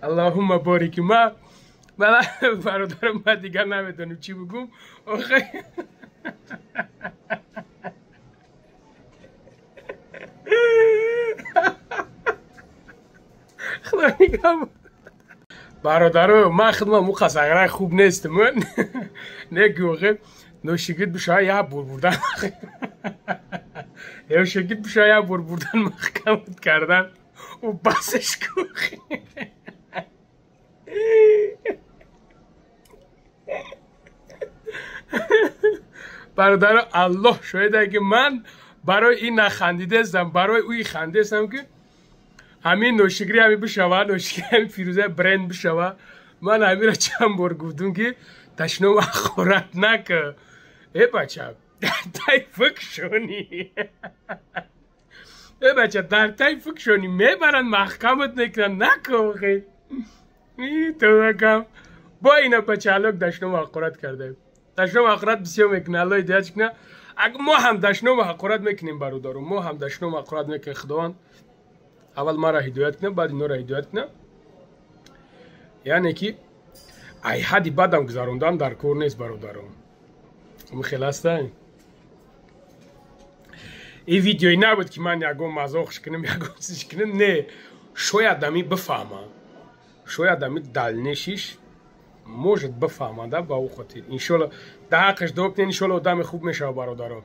اللهم بارک. ما برادرم ما دیگر نمیدونم چی بگم. آخه خدا نگاه برادرم، من خودم مو قصغره خوب نیستم من نه گوخه نوشگید بشه یا بر بردن نوشگید بشه یا بر بردن محکمت کردن و بسش کوخه. برادر الله شاید که من برای این نخندیده استم، برای اوی خنده استم که همین نوشگری همین بشوه، نوشگری همین فیروزه برند بشوه. من همین را چند بار گفتم که تشنو خورت نکه ای بچه در تای فکشونی، ای بچه در تای فکشونی میبرن محکمت نکنن نکه. تو بکم با اینا بچه هلاک دشنو حقارت کرده. دشنو حقارت بسیار میکنه. الله هدایت کنه. اگه ما هم دشنو حقارت میکنیم برادرم، ما هم دشنو حقارت میکنیم. خداوند اول ما را هدایت کنه، بعد اینا را هدایت کنه. یعنی که ای حدی بدم گذروندن در کور نیست برادرم. خیلی هسته این ویدیوی نبود که من یگون مزاقش کنم یگون چیزش کنم، نه. شاید دمی بفهمم، شاید دمی دلنشیش может بفهمم به او خاطر. انشالله در حقش دعا کنین، انشالله آدم خوب میشه برادرم.